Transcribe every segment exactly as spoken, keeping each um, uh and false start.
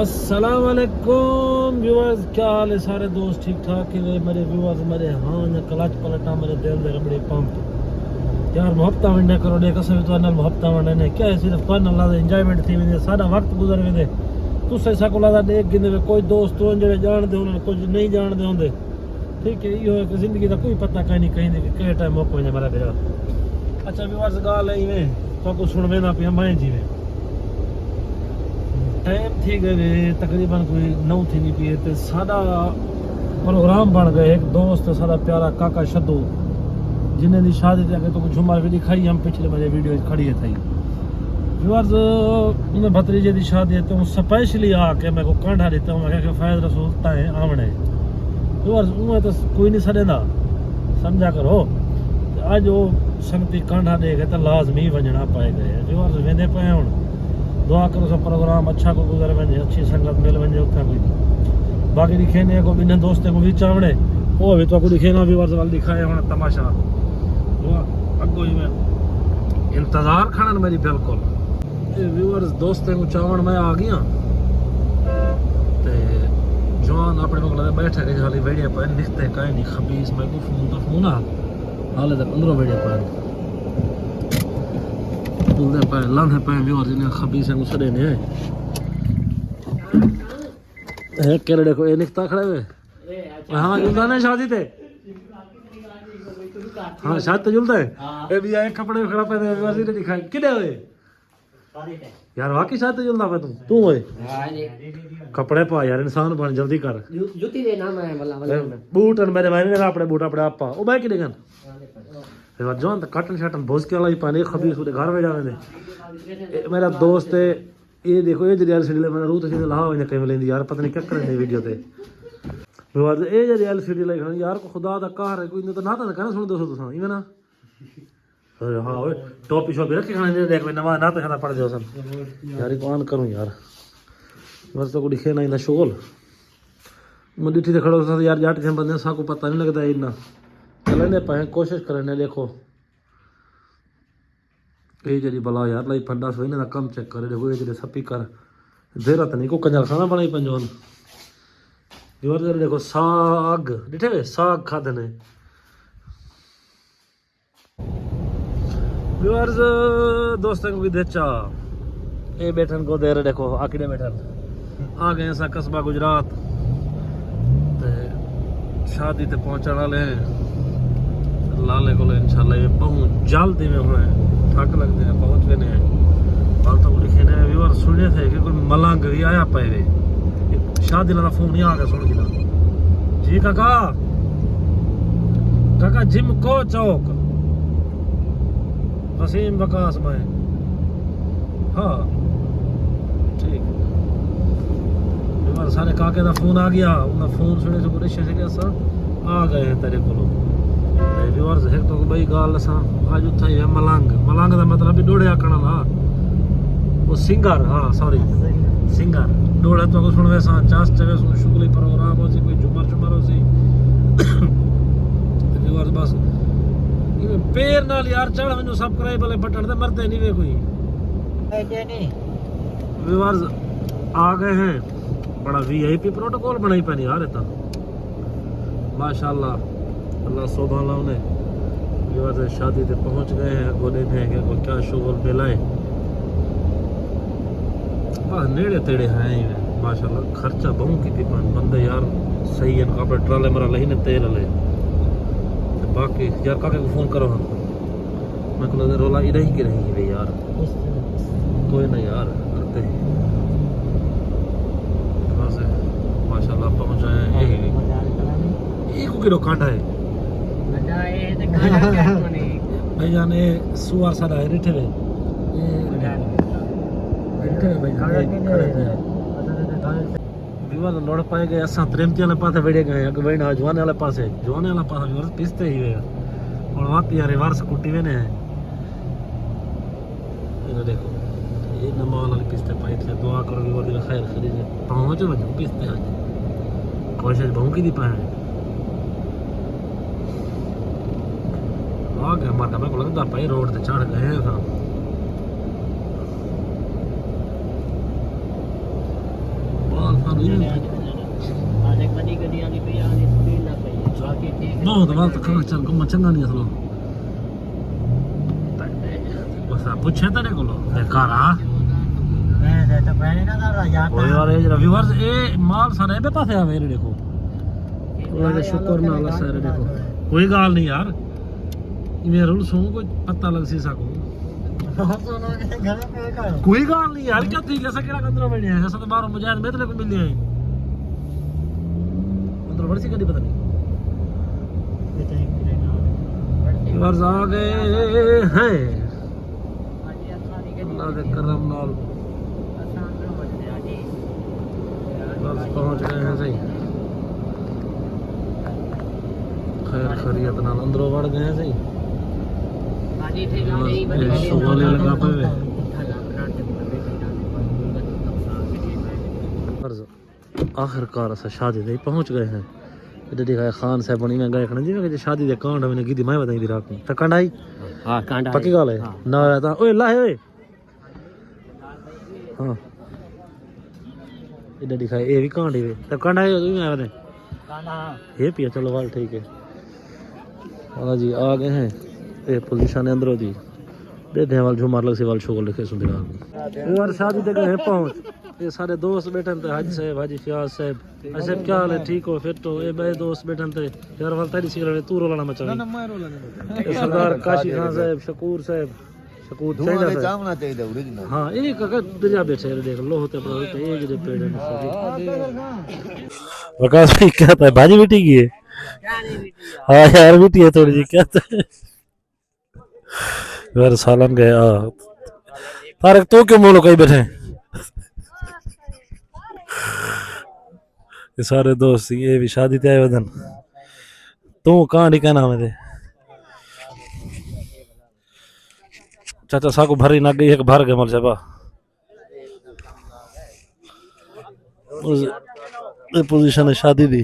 السلام علیکم ویورز، کیا حال ہے سارے دوست؟ ٹھیک ٹھاک ہے؟ میرے ویورز، میرے ہاں یا کلچ پلٹا، میرے دل دے ربڑے پمپ۔ یار محبتاں ونڈیا کرو، ݙیکھ اساں وی تہاݙے نال محبتاں ونڈے نے۔ کیا ہے، صرف فن اللہ دا انجوائمنٹ تھی ویندے، ساݙا وقت گزر ویندے۔ تساں ساکوں لہذا ݙیکھ گھندے وے، کوئی دوست ہون جڑے ڄاݨدے ہون، کچھ نہیں ڄاݨدے ہوندے۔ ٹھیک ہے، ایہو ہک زندگی دا کوئی پتہ کائنی کہیں دی کہ کہیں ٹائم مک ونڄے میرا بھرا۔ اچھا ویورز، ڳالھ ہے ایویں، تہاکوں سݨویندا پیاں میں جیویں۔ ٹائم تھی ڳئے وے، تقریباً کوئی نو تھیندی پئی ہے، تے ساݙا پروگرام بݨ ڳئے۔ ہک دوست ساݙا پیارا کاکا شدو، جنہیں دی شادی تے اڳے تہاکوں جھمر وی ݙکھائی ہم پچھلے بارے ویڈیو وچ کھڑی ہے تھئی۔ ویورز، انہیں بھتریجے دی شادی ہے تے اوں سپیشلی آ کے میکوں کانڈھا ݙتا، اوں آکھیا کہ فیض رسول تائیں آوݨے۔ ویورز، اونویں تاں کوئی نہیں سݙیندا، سمجھا کرو۔ تے اڄ او سنگتی کانڈھا ݙے کے تے لازمی ونڄݨا پئے ڳئے۔ ویورز، ویندے پئے ہن۔ دعا کرو سا پروگرام اچھا کوئی گزر ونڄے، اچھی سنگت مل ونڄے اتھاں کوئی۔ باقی ݙکھیندے ہیں کوئی ٻنھے دوستیں کوں وچ آوݨے، او وی تہاکوں ݙکھینداں، ویورز ول ݙکھائے ہݨ تماشا۔ او اڳوں ہی میں انتظار کھڑن میری بالکل۔ اے ویورز، دوستیں کوں چاوݨ میں آ ڳیاں۔ تے جوان اپݨے مغل دے ٻیٹھے کے حالی ویڑے پئے، نکھتے کائے نہیں، خبیث میکوں فون تے فون آ، حالے تک اندروں ویڑے پئے۔ ٹردے پئے، لہندے پئے ویورز، انہیں خبیثیں کوں سݙے نے۔ اے کیڑے ݙیکھو، اے نکھتا کھڑے وے۔ ہاں، جلدا نے شادی تے؟ ہاں، شادی تے جلدا ہے؟ اے بھی آئے کپڑے کھڑا پہنے، ویورز نے ݙکھائے۔ کݙے ہوئے؟ یار، واقعی شادی تے جلدا پئے توں؟ توں ہوئے؟ کپڑے پا یار، انسان بݨ، جلدی کر۔ جتی دے نام ہے، واللہ، واللہ۔ بوٹ ان میرے مائنے نے، اپݨے بوٹ اپݨے آپ پا۔ او بھائی کݙے گن؟ اے وار جوان تے کاٹن شاٹن بھوز کے لائی پانے، خبیث اودے گھر ویڑا ویندے۔ اے میرا دوست ہے، اے ݙیکھو، اے جیڑھی ایل سی ڈی لے میں روت سی لہا ہوئی کہیں ویلے یار، پتہ نہیں کیا کرن دی ویڈیو تے۔ ویورز، اے جیڑھی ایل سی ڈی لے کھڑے یار، کو خدا دا قہر ہے، کوئی نہ تو نہ تو کرنا سن دوستو تساں، ایویں نا؟ ارے ہاں اوئے، ٹوپی شوپی رکھی کھڑے نے، ݙیکھ میں نواں نعت شعر پڑھ دیو سن۔ یار، ایکوں آن کروں یار۔ بس تہاکوں ݙکھے نہ ایندا شغل۔ میں ݙٹھی تے کھڑو سا یار، جٹ جیں بندے ساکوں پتہ نہیں لڳدا اینا۔ چلیندے پئے ہیں، کوشش کریندے، ݙیکھو۔ اے جیڑھی بلا یار لائی پھنڈا سو، انہیں دا کم چیک کرے، ݙیکھو اے جیڑھے سپیکر۔ دیرا تے نہیں کو کنجر خانہ بݨائی پنجو ہن۔ ویورز، ݙیکھو ساڳ، ݙٹھے وے ساڳ کھادے نے۔ ویورز، دوستاں کوں وی ݙیچا۔ اے ٻیٹھن کو دیر ݙیکھو، آ کݙے ٻیٹھن۔ آ ڳئے اساں قصبہ گجرات۔ تے شادی تے پہنچݨ والے ہیں۔ لالے کول انشاءاللہ اے ٻہوں جلد ایویں ہݨے ٹھک لڳدے ہیں، پہنچ ویندے ہیں۔ ول تاں ݙکھیندے ہیں ویور سݨے تھے کہ کوئی ملنگ وی آیا پئے وے۔ شادی والا فون ہی آ ڳیا، سݨ گھدا۔ جی کاکا، کاکا جم کو چوک، وسیم وکاس میں۔ ہاں، ٹھیک۔ ویور سارے کاکے دا فون آ ڳیا، انہاں فون سݨے سے بڑے شے کہ اساں آ ڳئے ہیں تیرے کولوں۔ تے ویورز، ہک تہاکوں ٻئی ڳالھ ݙساں، اڄ اتھاں ہی ہے ملنگ۔ ملنگ دا مطلب ہے ݙوہڑے آکھݨ والا۔ او سنگر، ہاں، سوری۔ سنگر۔ ݙوہڑے تہاکوں سݨویساں، چس چویسوں، شغلی پروگرام ہوسی، کوئی جھمر جھمر ہوسی۔ تے ویورز بس ایویں پیر نال یار چڑھ ونڄو سبسکرائب والے بٹن تے، مردے نہیں وے کوئی۔ ویورز آ ڳئے ہیں۔ بڑا وی آئی پی پروٹوکول بݨائی پئے نے یار، اے تاں ماشاءاللہ، اللہ سودھا لاونے۔ ویورز شادی تے پہنچ ڳئے ہیں، اڳوں ݙیکھیں کہ اڳوں کیا شغل ملا ہے۔ بس نیڑے تیڑے ہیں ہی ماشاءاللہ، خرچہ ٻہوں کیتی پن بندے یار، صحیح ہیں، اپݨے ٹرالے مرا لہی نے تیل والے۔ تے باقی یار کاکے کوں فون کرو ہاں۔ میں کول رولا اے رہی کہ رہی ہے یار۔ کوئی نہ یار، کرتے ہیں۔ بس، ماشاءاللہ پہنچ آئے ہیں۔ یہی۔ یہ کو کلو کانڈا ہے؟ بھائی جان، یہ سوار سارا ہے، ریٹھے ہوئے۔ یہ ریٹھے ہوئے بھائی جان، یہ کھڑے ہوئے ہیں۔ ویور لوڑ پائے گئے، اساں تریمتی والے پاسے ویڑے گئے، اگے وینا جوانے والے پاسے، جوانے والا پاسے ویور پستے ہی ہوئے۔ ہن وقت یار ریورس کٹی وینے ہیں۔ یہ ݙیکھو، یہ نمال والی پستے پائی تھی، دعا کرو ویور دی خیر خری دے۔ پہنچ ونڄو پستے اڄ۔ کوشش ٻہوں کیتی پائے۔ آ ڳئے مر ڳئے، میکوں لڳدا پئے روڈ تے چڑھ ڳئے ہیں اساں۔ بس کھا چل، کم چنگا نہیں اصلو۔ بس آ پوچھے تیرے کولو، بیکار آ۔ میں تے تو پہلے نہ کر رہا یار۔ اوئے یار، ویورز، اے مال سارے بے پاسے آوے، اے ݙیکھو۔ اللہ دا شکر نال سارے ݙیکھو۔ کوئی ڳالھ نہیں یار۔ ایویں رول سوں کوئی پتہ لڳ سی ساکوں۔ کوئی ڳالھ نہیں یار، کیا تھی ڳیا، اساں کیڑھا اندروں وڑے ہیں، اساں تے باہروں مجاہد میتلے کوں ملے ہیں۔ اندروں وڑسی کݙی پتہ نہیں۔ ورز آ ڳئے ہیں۔ اللہ دے کرم نال۔ بس پہنچ ڳئے ہیں سہی۔ خیر خیریت نال اندروں وڑ ڳئے ہیں سہی۔ بس اے شغل لڳا پئے۔ ورز آخر کار اساں شادی تے پہنچ ڳئے ہیں۔ ایݙے ݙکھائے خان صاحب بݨی میں ڳئے کھڑے، جی میں کہ شادی دے کانڈ میں نے گیدی میں ودائی دی رات نوں۔ تے کانڈ آئی؟ ہاں، کانڈ آئی۔ پکی ڳالھ ہے؟ ہاں۔ نہ آیا تاں اوئے لاہے اوئے۔ ہاں۔ ایݙے ݙکھائے، اے وی کانڈ ہی وے۔ تے کانڈ آئے، اوئے آئے ودے۔ کانڈ ہاں۔ اے پیا، چلو وال ٹھیک ہے۔ ہاں جی، آ ڳئے ہیں۔ اے پوزیشن ہے اندروں دی۔ ݙیکھدے ہیں ول جھمر لڳسی ول شغل ݙکھیسوں بلال۔ اے ول شادی تے ڳئے ہیں پہنچ۔ اے سارے دوست ٻیٹھن تے حاجی صاحب، حاجی فیاض صاحب۔ حاجی صاحب کیا حال ہے؟ ٹھیک ہو؟ فٹ ہو؟ اے ٻئے دوست ٻیٹھن تے یار ول تیݙی سگریٹ توں رولا نہ مچاویں۔ نہ، نہ، میں رولا نہیں مچاویں۔ اے سردار کاشی خان صاحب، شکور صاحب، شکور دھواں چاہیدا تے صاحب۔ چاونا چاہیدا اوریجنل۔ ہاں، اے کاکا دریا ٻیٹھے، ݙیکھ لوہ تے پڑا تے اے جڑے پیڑ نے سارے۔ وقاص بھائی کیا تھا؟ بھاجی بیٹھی کی ہے؟ ہاں یار، بیٹھی ہے تھوڑی جی، کیا تھا؟ یار سالن ڳئے آ۔ طارق، تو کیوں منہ لکائی ٻیٹھے؟ اے سارے دوست، اے وی شادی تے آئے ودن۔ توں کہاں ݙکھانا ہوندے؟ چاچا ساکوں بھری نہ ڳئی، ہک بھر ڳئے مول صاحبہ۔ اے پوزیشن ہے شادی دی۔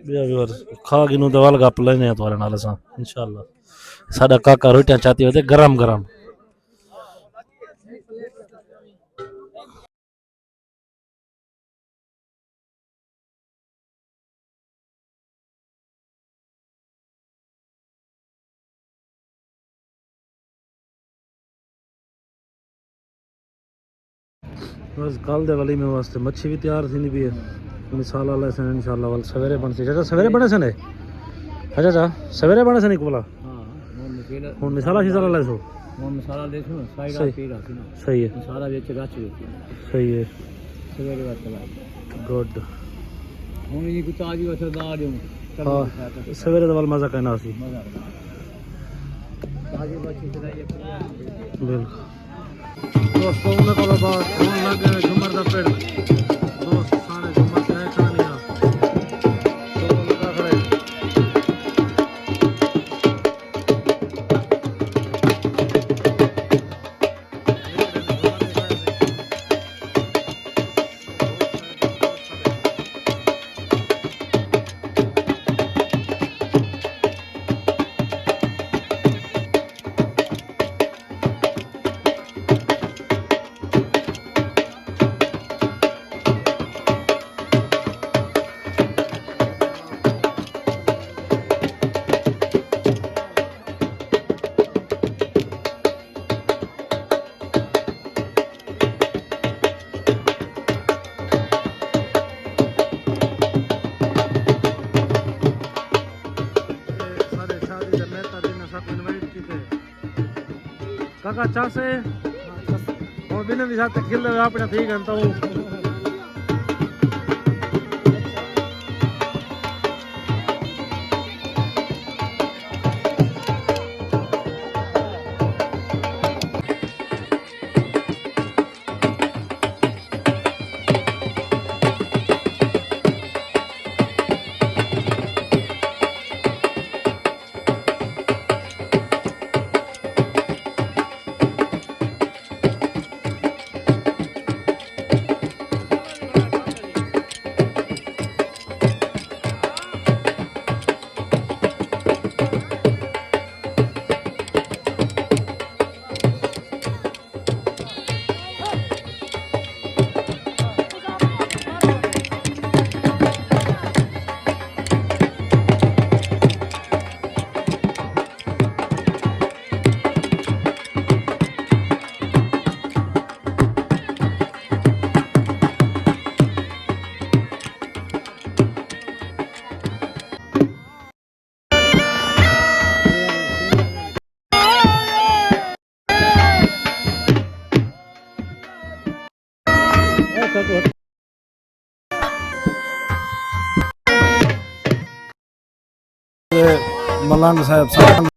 ٻیا ویورز، کھا گھنوں تے ول گپ لیندے ہیں تہاݙے نال اساں، انشاءاللہ۔ ساݙا کاکا روٹیاں چاتی ہوندے گرم گرم۔ بس کل دے ولیمے واسطے مچھی وی تیار تھیندی پئی ہے۔ مثال والا سن انشاءاللہ ول سویرے بݨسی۔ چاچا سویرے بݨے سن اے؟ اچھا چاچا، سویرے بݨے سن اے کولا؟ ہاں، ہاں، ہݨ مثال ہݨ مثالہ شسالہ لے سو؟ ہݨ مثالہ ݙیکھو نا، سائیڈ صحیح۔ پیر آسی نا۔ صحیح ہے۔ مثالہ وچ رچ ویسی۔ صحیح ہے۔ سویرے وقت چلا۔ گڈ۔ ہݨ ایں کوں تازی وسل دا ݙیوں۔ چلو ہاں، سویرے دا ول مزہ کائنا سی۔ مزہ آ ڳیا۔ تازی مچھی چلائی ہے۔ بالکل۔ دوستو، انہاں کولوں بعد ہݨ لڳ ڳئے جھمر دا پڑ۔ دوست سارے جھمر تے آئے کھڑے ہیں۔ شغل لڳا کھڑے۔ سارے شادی دے میتر جنہیں ساکوں انوائٹ کیتے۔ کاکا چاسے؟ ہݨ ٻنہاں دی چھت تے کھلدے ہوئے اپݨے تھی ڳن تاں۔ ملنگ صاحب سال۔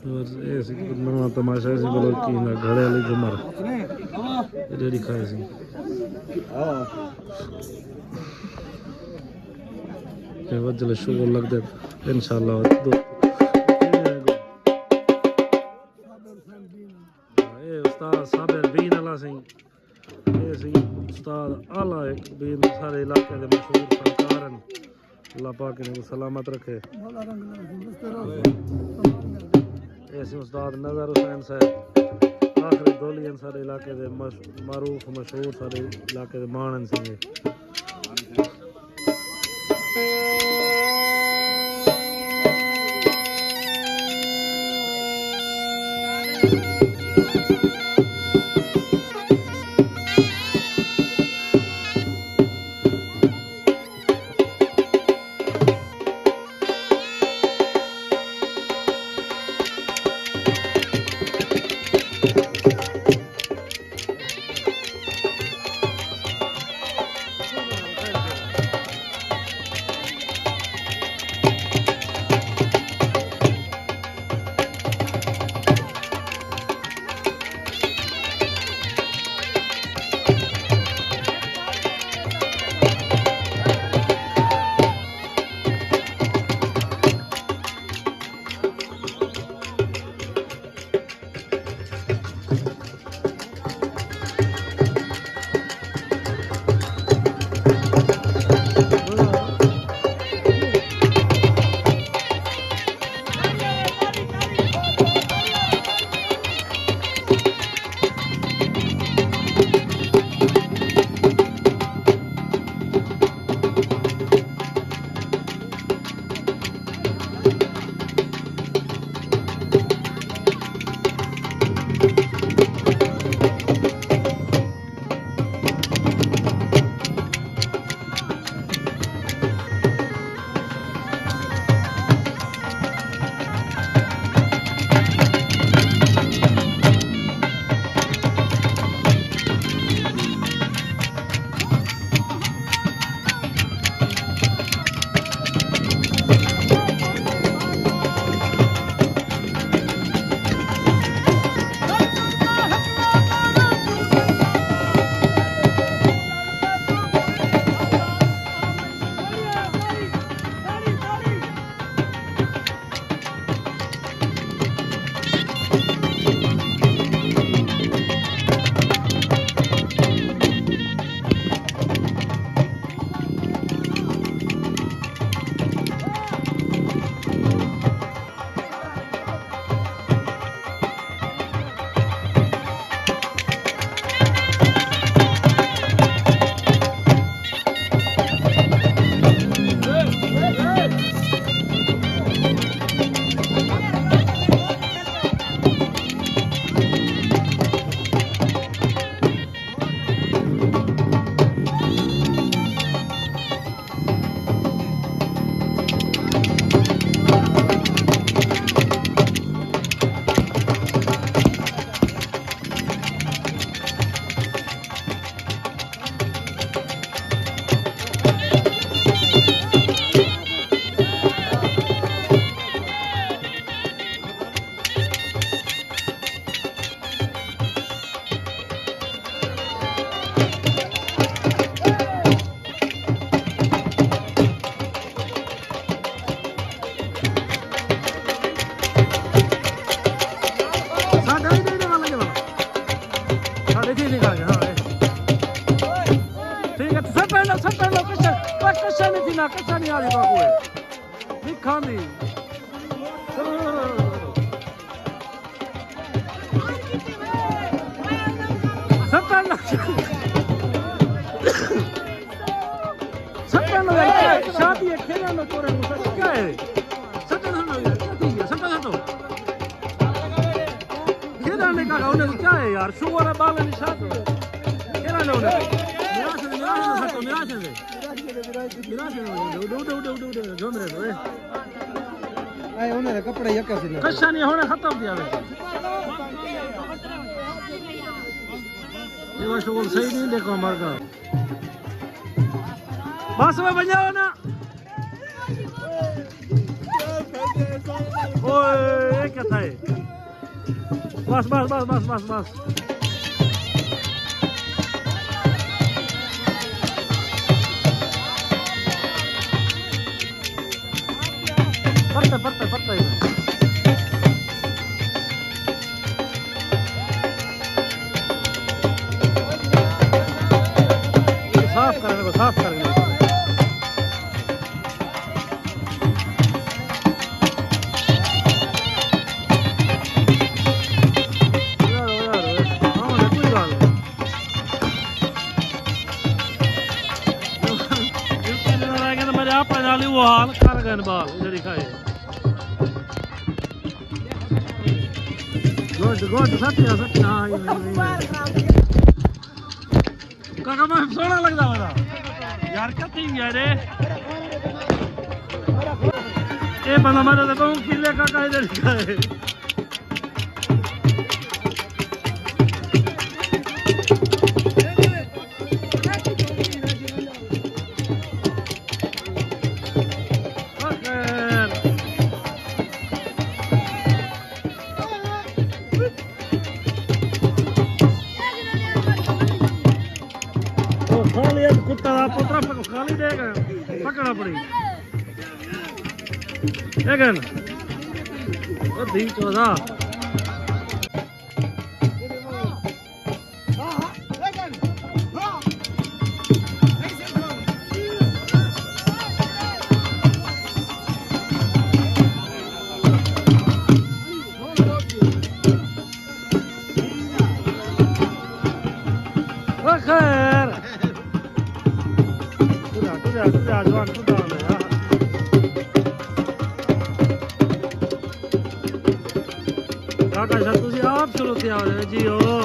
بس اے سی نواں تماشا سی بلوچی دا، گھڑے والی جھمر۔ اے ڈیڈی کھائے سی۔ تے وجل شغل لگدے انشاءاللہ۔ دو، اے استاد صابر بین والا سی۔ اے سی استاد اعلیٰ ہک بین، سارے علاقے دے مشہور فنکار ہن۔ اللہ پاک انہاں کوں سلامت رکھے۔ اے سی استاد نظر حسین صاحب، آخری دولی ہن سارے علاقے دے مش-، معروف مشہور سارے علاقے دے ماݨ ہن سنگے۔ ساڈا ہی ڈیڑھ والا جی والا۔ ساڈے تھی نکل گیا، ہاں، اے۔ ٹھیک ہے، سر پہلو، سر پہلو، کچھ، پر کچھ نہیں تھی نا، کچھ نہیں آ رہی باپو ہے۔ نہیں کھاندی۔ سٹن لگ، سٹن لگ، شادی ہے، کھیلن لگ، کیا ہے؟ سٹن لگ، کیا تھی گیا؟ سٹن لگ۔ کھیلن نے کہا، انہیں کیا ہے یار؟ شوگر ہے، بالے نشاد۔ کھیلن نے انہیں۔ میرا سے، میرا سے سٹو، میرا سے۔ میرا سے۔ اے انہاں دے کپڑے یکا سی۔ کشا نہیں ہونے ختم کیا وے۔ یہ وہ شغل صحیح نہیں دیکھو مردا۔ بس میں بجاؤ نا۔ اوئے، یہ کیا تھا ہے؟ بس، بس، بس، بس، بس، بس۔ پرتے، پرتے، پرتے۔ صاف کرنے کو، صاف کرنے کو۔ یار، یار، ہاں، کوئی ڳالھ نہیں۔ یوٹی دے نال آ ڳئے تاں میݙے آپݨے نال ہی وہ حال کر ڳئے بال، جیڑھی کھائے۔ گڈ، گڈ، سچ ہے، سچ ہے، ہاں، یہ، یہ، یہ۔ کاکا، میں سوہݨا لڳدا میݙا۔ یار، کیا تھی ڳیا رے؟ اے بندہ میݙا تاں ٻہوں کھلے کاکا، ادھر لکھا ہے۔ او خالی ہتھ کتا دا پتر پک-، خالی ݙے ڳئے۔ پکڑ اپݨی۔ اے ڳن۔ او دھی چودا۔ او خیر۔ ٹریا، ٹریا، ٹریا، جوان، ٹریا ہویا۔ کاکا صاحب، تسی آپ شروع تھیا ہوئے جی، او۔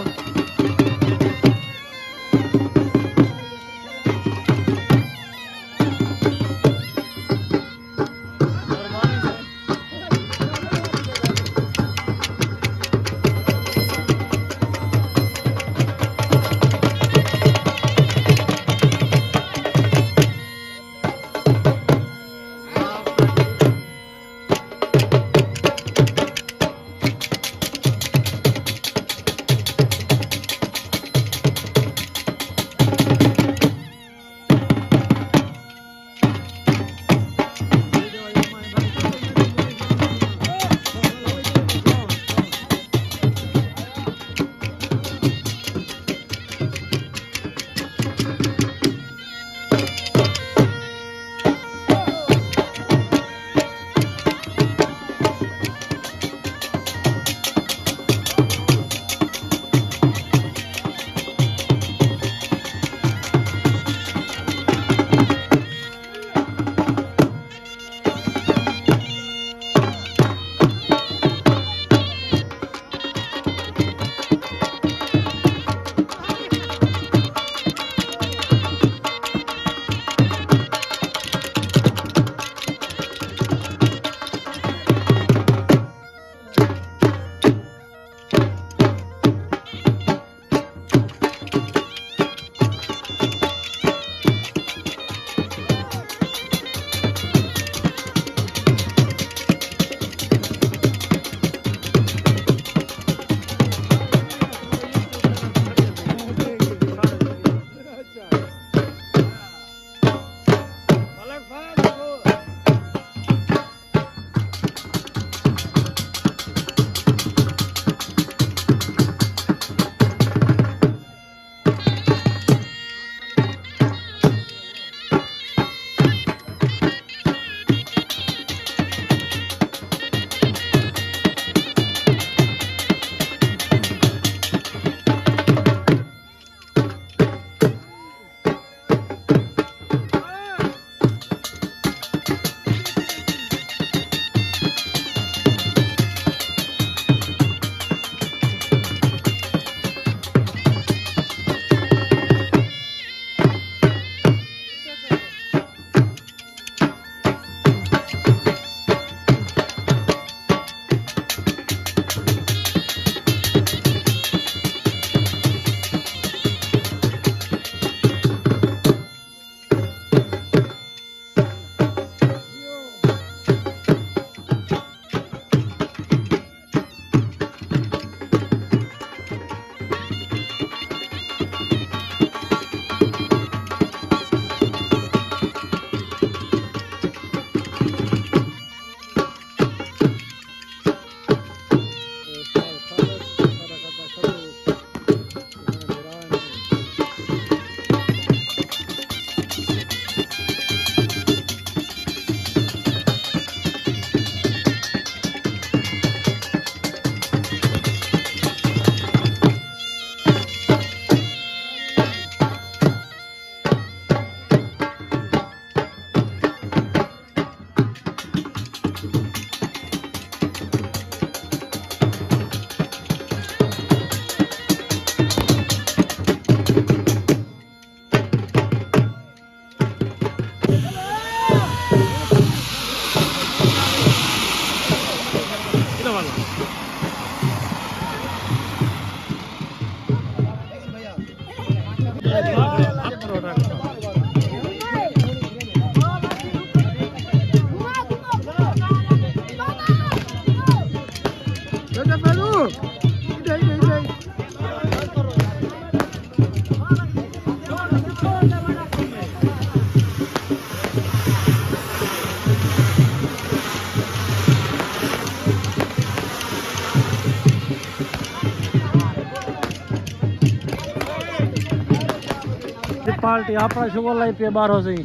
پارٹی اپݨا شغل لائی پئے، ٻاہروں سئیں۔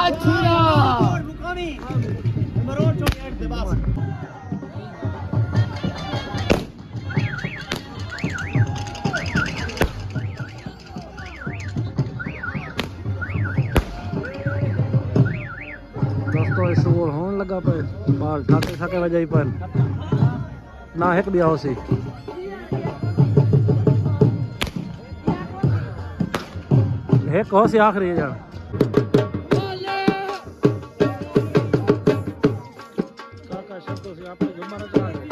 اچھا۔ دوستو، اے شغل ہووݨ لڳا پئے، ٻال ٹھاکے شاکے وڄائی پئن۔ نہ ہک ٻیا ہوسی۔ ہک ہوسی آخری ڄݨ۔ کاکا شبدو سی اپݨے جھمر نچا رہے۔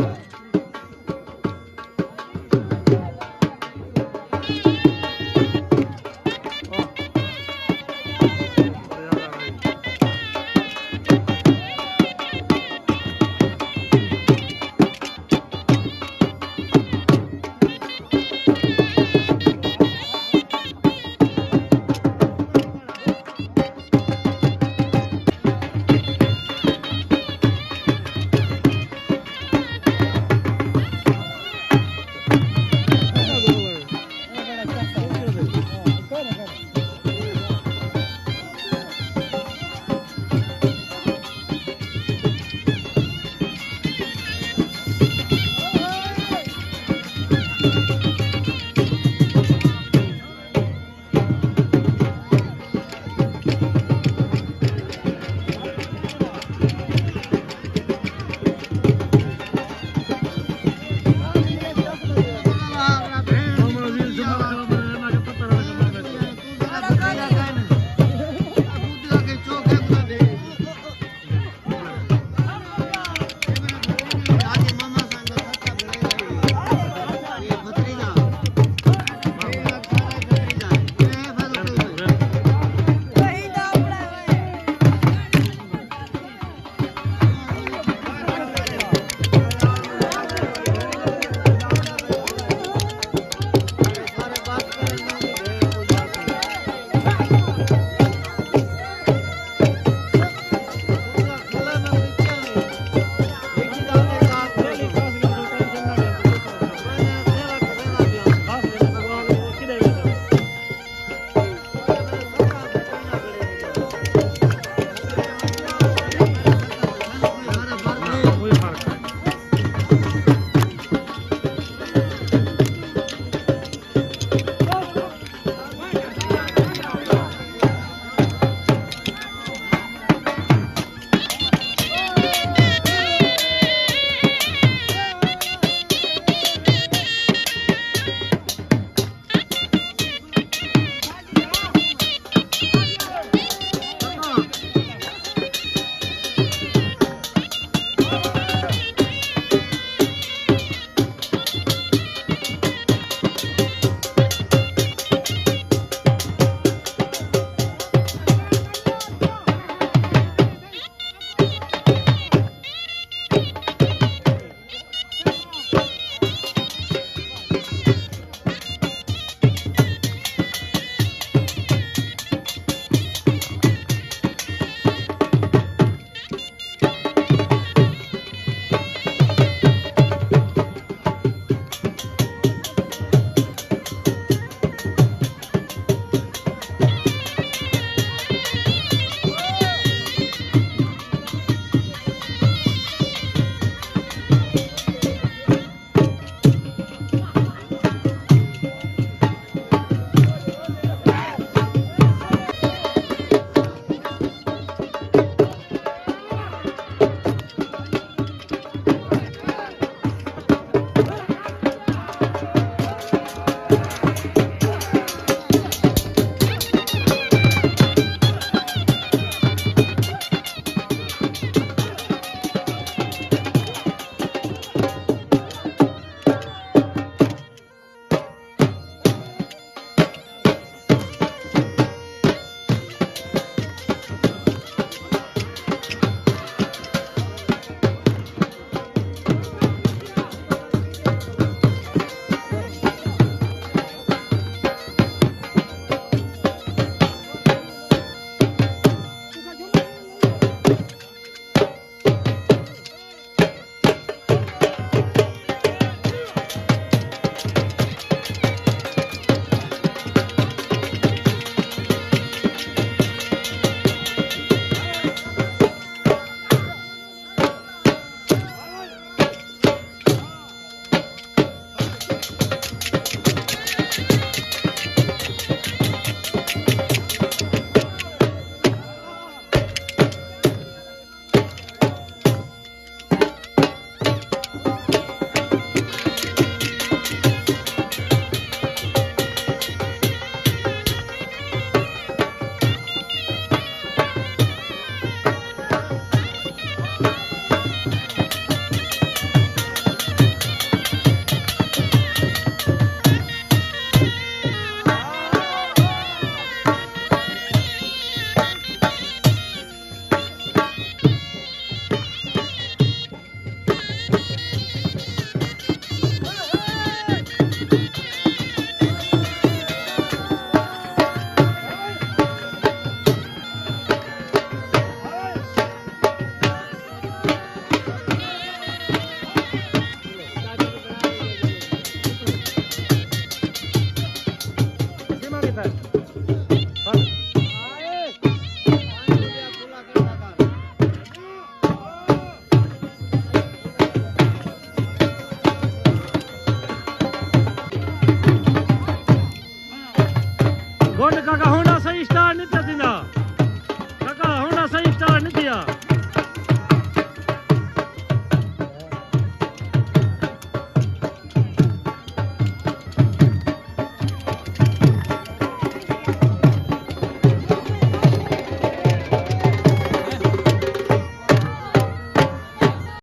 گڈ کاکا ہونڈا صحیح سٹارٹ نہیں پیا